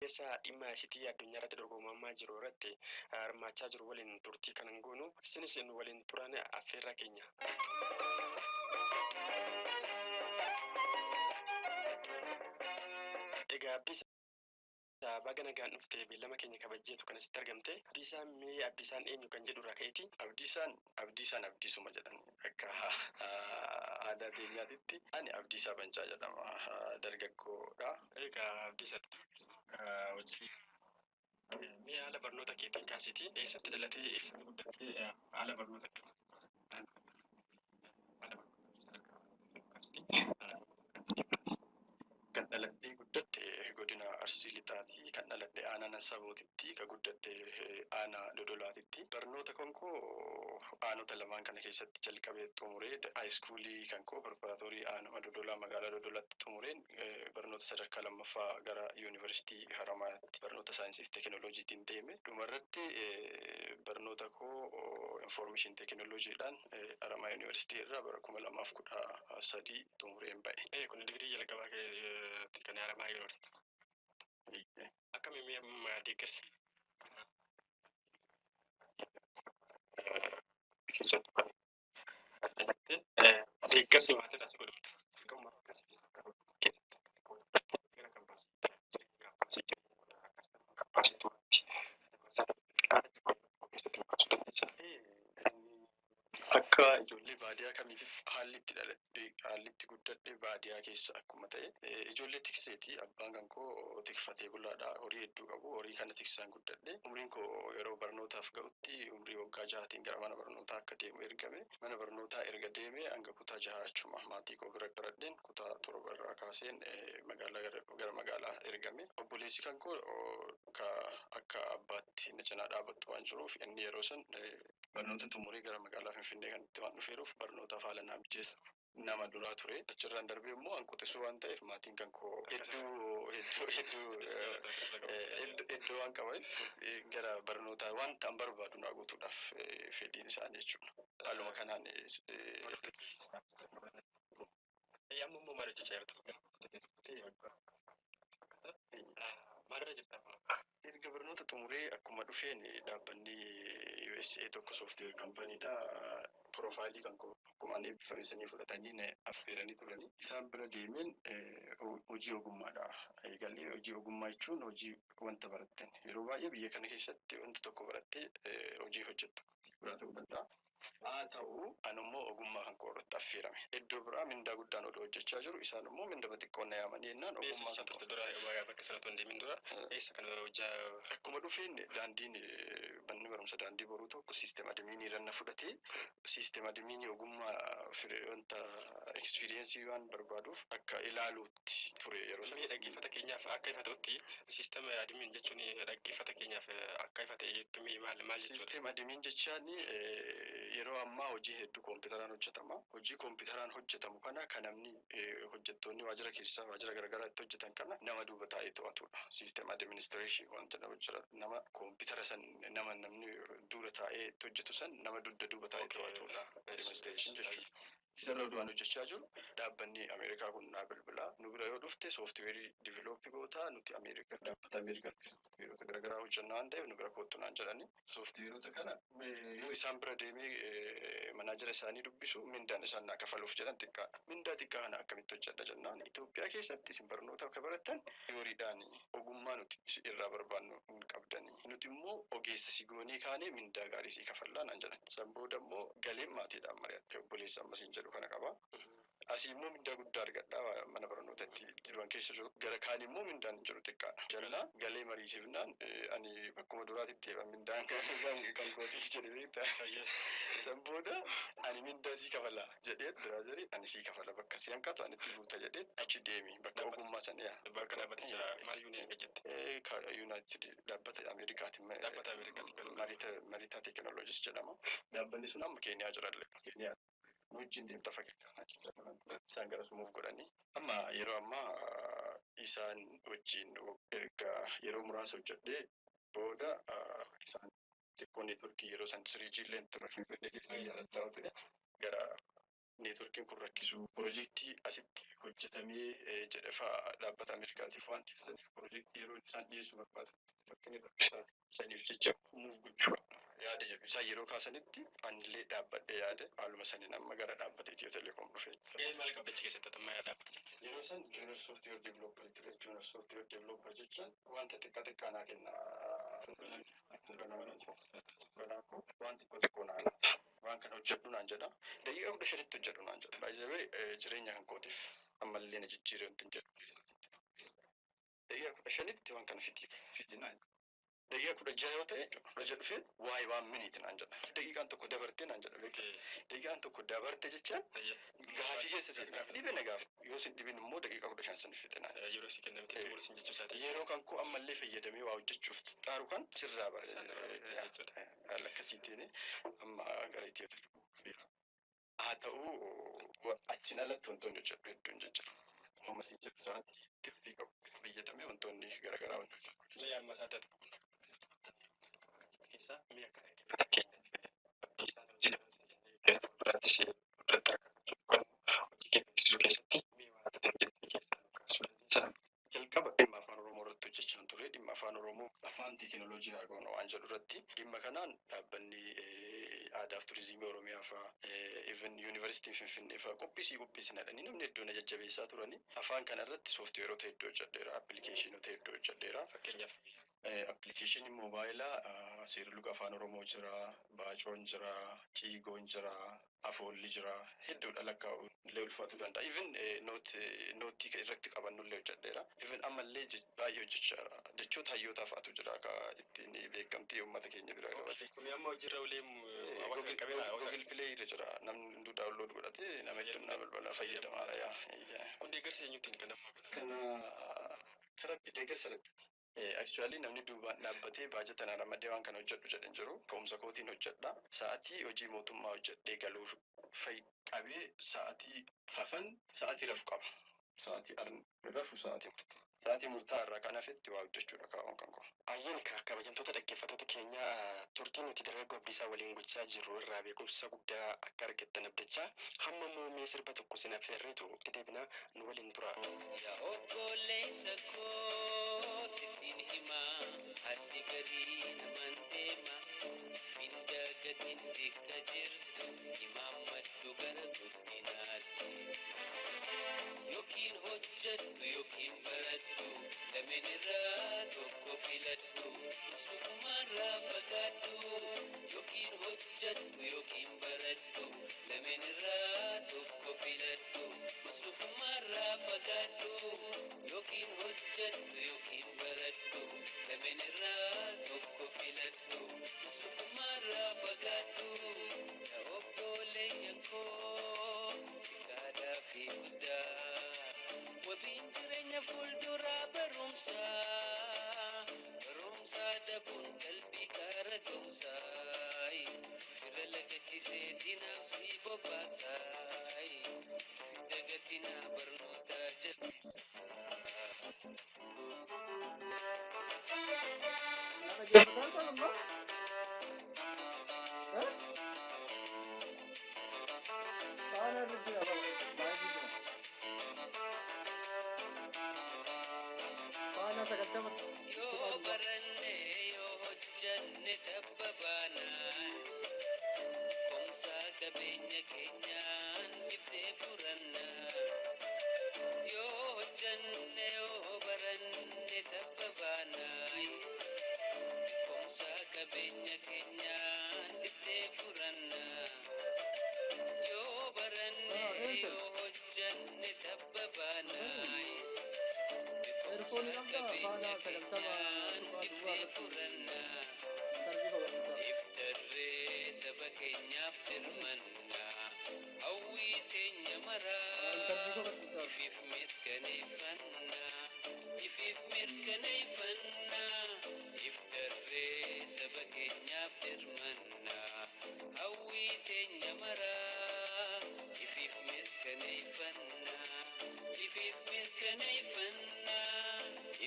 Keessa dhimma ICT addunyaa irratti dorgomamaa jiru irratti hirmaachaa jiru waliin turtii kan goonu, isinis nu waliin turan affeerraa keenya. Egaa Abdiisaa, baga nagaan dhuftee, beellama keenya kabajjeetu kan asitti argamte. Abdiisaan, mee Abdiisaan eenyu kan jedhu irraa ka'eeti. Abdiisaan, Abdiisaan Abdiisuma jedhan akka aadaa teenyaatitti. Ani Abdiisaa Bancaa jedhama. Dargaggoodha. Egaa Abdiisaa, hojii mee haala barnoota keetiin kaasiti, eessatti dhalatee, eessatti guddattee, haala barnoota kaasiti? Kan dhaladhee guddadhe godina Arsii Lixaati. Kan dhaladhe aanaa Nansabootitti, kan guddadhe aanaa Dodolaatitti. Barnoota kan koo aanota lamaan kana keessatti jalqabee xumuree, high schoolii kan koo preparatory aanuma Dodolaa, magaalaa Dodolaatti xumureen, barnoota sadarkaa lammaffaa gara Yuunivarsiitii Haramayaatti barnoota saayinsii fi teekinooloojiitiin deeme. Dhumarratti barnoota koo information teekinooloojiidhaan Haramayaa Yuunivarsiitii irraa bara 2013 xumureen ba'e. Kun digirii jalqabaa keetti kan Haramayaa Yuunivarsiitii. Akkami deeggarsi keessattuu kan deeggarsi maatiidhaas godhamu keessatti gara kan? Akka ijoollee baadiyaa kamiitiif haalli itti dhaladhe, haalli itti guddadhe baadiyaa keessa akkuma ta'e ijoollee tikseeti. Abbaan kan koo tikfatee bulaadha. Horii hedduu qabu. Horii kana tiksaan guddadhe. Umriin koo yeroo barnootaaf ga'utti umrii waggaa 6tiin gara mana barnootaa akka deemu ergame. Mana barnootaa erga deeme hanga kutaa 6 achuma maatii koo bira baradheen, kutaa 7 irraa kaaseen magaalaa gara magaalaa ergame. Obboleessi kan koo akka abbaatti na cinaa dhaabattu waan jiruuf, inni yeroo san barnoota xumuree gara magaalaa Finfinnee kan itti waan dhufeeruuf barnootaaf haala naa mijeessa nama duraa ture. Achirraan darbee immoo an quxisuu waan ta'eef maatiin kan koo hedduu hedduu hedduu hedduu hedduu waan qabaniif gara barnootaa wanta an barbaadu naa guutuudhaaf fedhiin isaanii jechuudha. Haaluma kanaan. Amma immoo maal hojjechaa jirta? Maalirra jirta? Erga barnoota xumuree akkuma dhufeen dhaabbanni USA tokko, software companydha. Profile kan koo akkuma ani eebbifame sanii fudhatanii na affeeranii turanii. Isaan bira deemeen hojii ogummaadha. Eegalee hojii ogummaa jechuun hojii wanta barattan. Yeroo baay'ee biyya kana keessatti wanta tokko barattee hojii hojjettu biraa ta'uu danda'a. Haa ta'u, ani immoo ogummaa kan koo irratti affeerame. Iddoo biraa mindaa guddaan odoo hojjechaa jiru, isaan immoo mindaa xiqqoon na yaamanii jennaan Eessa ogummaa hojjechaa kan koo. turte dura? Bakka sanatti hin deemin dura eessa kan hojjaa? Akkuma dhufeen daandiin manni barumsa Daandii Boruu tokko system admin irra na fudhatee, system admin ogummaa wanta experience waan barbaaduuf akka ilaaluutti ture yeroo sana. Mee dhaggeeffata keenyaaf akka ifa ta'utti, system admin jechuun dhaggeeffata keenyaaf akka ifa ta'etti mee maal maal jechuudha? System admin jechaan yeroo ammaa hojii hedduu kompiitaraan hojjetama. Hojii kompiitaraan hojjetamu kana kan namni hojjettoonni waajjira keessaa waajjira garaagaraa itti hojjetan kana nama duuba taa'ee to'atudha. System administration wanta nama jira, nama kompiitara san nama namni dura taa'ee itti hojjetu san nama dugda duuba taa'ee to'atudha. Administration jechuudha. Isa irra waan hojjechaa jiru dhaabbanni Ameerikaa kun naa bilbilaa. Nu bira yoo dhufte software develop gootaa, nuti Ameerikaa, dhaabbata Ameerikaatti softwareota garaagaraa hojjennaa waan ta'eef nu bira kottu naan jedhani. Softwareota kana yoo isaan bira deemee manager isaanii dubbisu, mindaan isaan naa kafaluuf jedhan xiqqaadha. Mindaa xiqqaa kana akkamitti hojjedha jennaan, Itoophiyaa keessatti isin barnoota akka barattan theorydhaan ogummaa nuti irraa barbaannu hin qabdani. Nuti immoo ogeessa si goonee kaanee mindaa gaarii si kafallaa naan jedhan. San booda immoo galeen maatiidhaan mari'adhe. Obboleessa ammasiin jedhu kana qaba. Asii immoo mindaa guddaa argadha mana barnootatti jiruan keessa jiru. Gara kaan immoo mindaan jiru xiqqaadha. Jallaa galee mariisifnaan ani bakkuma duraatitti deema, mindaan kan kootiif jedhe beektaa. San booda ani mindaa sii kafala jedhee, brother, ani sii kafala, bakka si hanqatu ani itti guuta jedhee achi deemi bakka ogummaa san yaa. Bakka dhaabbaticha maal yuuniyen jette? United dhaabbata Ameerikaati. Dhaabbata Ameerikaati. Maritaa Technologies jedhama. Dhaabbanni sun amma Keeniyaa jirallee. Keeniyaa wajjin deemta fakkeenya isaan gara sumuuf godhanii amma yeroo ammaa isaan wajjin erga yeroo muraasa hojjedhee booda isaan xiqqoo network yeroo san 3G illee ture Finfinnee keessa yaadataa ture gara Neetworkiin kun rakkisu piroojeektii asitti hojjetamee jedhe fa'aa dhaabbata Ameerikaatiif waan dhiyeessaniif, piroojeektii yeroo isaan dhiyeessuu barbaadan bakka inni rakkisaa saniif jecha muuf gochuu yaada jedhu isaan yeroo kaasanitti, anillee dhaabbadhee yaade haaluma saniin amma gara dhaabbata Itiyoo Telekoom dhufe. Gahee maal qabda achi keessatti amma dhaabbata? Yeroo san junior software developer ture. Junior software developer jechaan wanta xiqqaa xiqqaa naa kenna. Waan xiqqoo xiqqoo naa laata. Waan kana hojjedhu naan jedha. Daqiiqaa 15tti hojjedhu naan jedha. Baay'ee jireenya kan kootiif ammallee na jijjiire wanti hin jedhu. Daqiiqaa 15tti waan kana fixi fixi naan jedha. Daqiiqaa 16 yoo ta'e, 16 dhufee waa'ee waan miniiti naan jedha. Daqiiqaan tokko dabartee naan jedha. Daqiiqaan tokko dabarte jechaan gaafii keessa seena. Dhibe na gaafa. Yoo sin dhibin immoo daqiiqaa 15 san fixe naan jedha. Yeroo si kennamte xumursiin jechuu isaati. Yeroo kan koo ammallee fayyadamee waa hojjechuuf xaaru kan sirraa bare. Jechuudha. Haala akkasiitiin amma gara Itiyoo Telekoom dhufeera. Haa ta'u, achiin alatti wantoonni hojjedhu hedduun jijjiiru. Amma siin jedhu sa'aatii tirfii qabu fayyadamee wantoonni garaagaraa wanti hojjedhu. Mee amma isaatti ati boqonnaa keessaa mee akka fakkeenyaaf Abdiisaan hojii gara fuulduraattis fuulduratti akka hojjetu hojii kee beeksisuu keessatti mee waan ati hojjette keessaa nu kaasuu dandeessaa? Jalqaba dhimma Afaan Oromoo irratti hojjechaa ture. Dhimma Afaan Oromoo afaan teekinooloojii haa goonu waan jedhu irratti, dhimma kanaan dhaabbanni aadaa fi turizimii Oromiyaa fa'aa, even yuunivarsiitiin Finfinnee fa'aa qophiisii qophiisina jedhanii namni hedduun na jajjabeessaa turani. Afaan kana irratti sooftiweerota hedduu hojjedheera, appilikeeshinoota hedduu hojjedheera. Fakkeenyaaf? Appilikeeshiniin moobaayilaa seerluga Afaan Oromoo jira, Baacoon jira, Ciigoon jira, Afoolli jira, hedduudha, lakkaa'u illee ulfaatuu danda'a. Even noottii irratti qabannu illee hojjedheera. Even ammallee baay'ee hojjechaa jechoota hayyootaa fa'aatu jira akka ittiin beekamtii uummata keenya bira qabate. Kuni amma hojiirra olee hawaasa qaqqabeera hawaasa. Google Play irra jira. Namni hunduu download godhatee nama hedduun nama balbala fayyadamaadha yaa. Kun deeggarsa eenyuutiin kan amma Kana karaa deeggarsa, actually namni duubaan dhaabbatee baajata na ramadee waan kana hojjedhu jedhan jiru. Ka'umsa kootiin hojjedha. Sa'aatii hojii mootummaa hojjedhee galuuf qabee sa'aatii hafan sa'aatii rafu qaba. Sa'aatii rafu sa'aatii murtaa. Sa'aatii murtaa irraa kan hafetti waa hojjechuudha kaa'uun kan koo. Baay'een kabajamtoota dhaggeeffattoota keenya, turtii nuti dargaggoo Abdiisaa waliin gochaa jirru irraa beekumsa guddaa akka argattan abdachaa, hamma immoo mee sirba tokko sin affeerreetu itti deebinaa, nu waliin tura. Yaa obboleessa koo, sittiin himaa, haddi garii naman deema, finda gatiin bikka jirtu imaammadhu gara guddinaatti. Yookiin hojjedhu yookiin baradhu, lameen irraa tokko filadhu, muslukumarraa fagaadhu. Yookiin hojjedhu yookiin baradhu, lameen irraa tokko filadhu, muslukumarraa fagaadhu. Yookiin hojjedhu yookiin baradhu, lameen irraa tokko filadhu, muslukumarraa fagaadhu. Yaa obboleeyyan koo, xiqqaadhaa fi guddaa, wabiin jireenya fuulduraa barumsa. Barumsa dhabuun qalbii qaara ga'umsaa, fira lagachisee diinaaf si bobaasaa. Dagatinaa barnoota jabeessaa. Dhaggeeffataan amma? Faana irra jira, baay'ee jira. Faana 90. Yoo baranne yoo hojjanne tabba baanaan, komsaa qabeenya keenyaan dhibdee furannaa. Yoo hojjanne yoo baranne tabba baanaan, komsaa qabeenya keenyaan dhibdee furannaa. Yoo baranne yoo hojjanne tabba baanaan, Eerfoonii qabdaa? Faana 90 tuqaa duwwaa dhibdee irratti furannaa. intarvii babal'isaa. Iftarree saba keenyaaf dirmannaa, hawwii teenya maraa Intarvii babal'isaa. Ifiif mirkaneeffannaa, ifiif mirkaneeffannaa. Iftarree saba keenyaaf dirmannaa, hawwii teenya maraa ifiif mirkaneeffannaa, ifiif mirkaneeffannaa.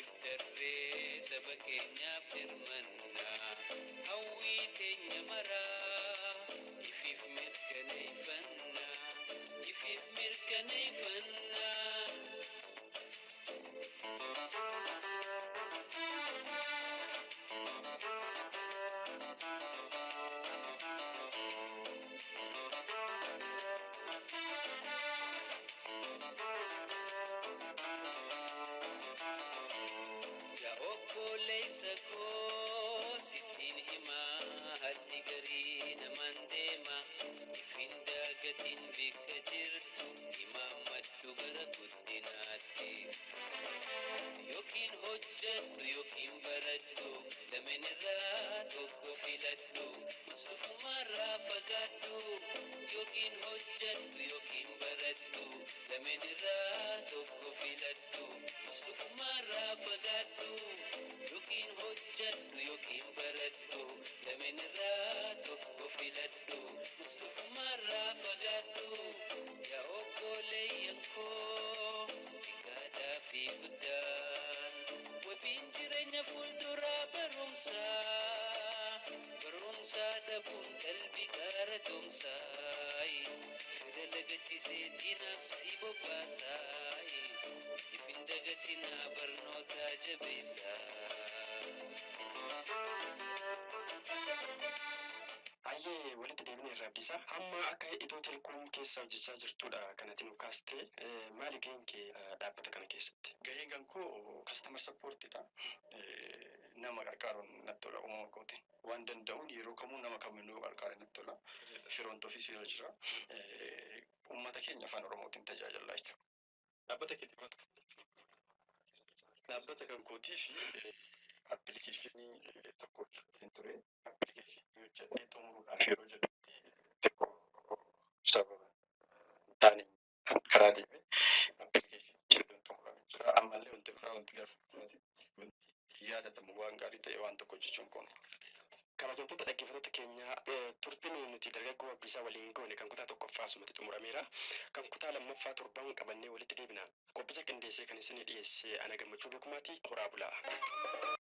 Iftarree saba keenyaaf dirmannaa, hawwii teenya maraa ifiif mirkaneeffannaa, mirkaneeffannaa. Yaa obboleessa koo sittiin himaa haalli garii namaan deema ifin daagatiin bakka jirtu imaammadhu gara guddinaatti. Yookiin hojjedhu yookiin baradhu lameen irraa tokko filadhu masrufumarraa fagaadhu. Yookiin hojjedhu yookiin baradhu lameen irraa tokko filadhu masrufumarraa fagaadhu. Yookiin hojjedhu yookiin baradhu lameen irraa tokko filadhu masrufumarraa fagaadhu. Yaa obboleeyyan koo xiqqaadhaa fi guddaan wabiin jireenya fuulduraa barumsaa barumsaa dhabuun qalbii gaara tumsaa fira lagachisee diinaaf si bobbaasaa ifin dagatinaa barnootaa jabeessaa. Baay'ee walitti deebine irraa Abdiisaa. Hamma akka Itiyoo Telekoom keessa hojjechaa jirtudha kanatti nu kaastee maali gaheen kee dhaabbata kana keessatti? Gaheen kan koo customer supportidha. Nama gargaaruun natti tola uumama kootiin. Waan danda'uun yeroo kamuu nama kamiinuu gargaare natti tola. Front office irra jira. Uummata keenya afaan Oromootiin tajaajilaa jechuudha. Dhaabbata keetii maal? Dhaabbata kan kootii fi appilikeeshinii tokko hojjeteen ture. Appilikeeshinii hojjedhee xumuruudhaaf yeroo jedhutti xiqqoo sababa hin taane karaa deeme appilikeeshinii jedhuun xumuramee jira. Ammallee wanti biraa wanti gara fuulduraatti wanti yaadatamu waan gaarii ta'e waan tokko hojjechuun kun. Kabajamtoota dhaggeeffattoota keenya, turtiin nuti dargaggoo Abdiisaa waliin goone kan kutaa tokkoffaa asumatti xumurameera. Kan kutaa lammaffaa torban qabannee walitti deebina. Qophicha qindeessee kan isinii dhiyeesse ana Gammachuu Beekumaati. Horaa bulaa.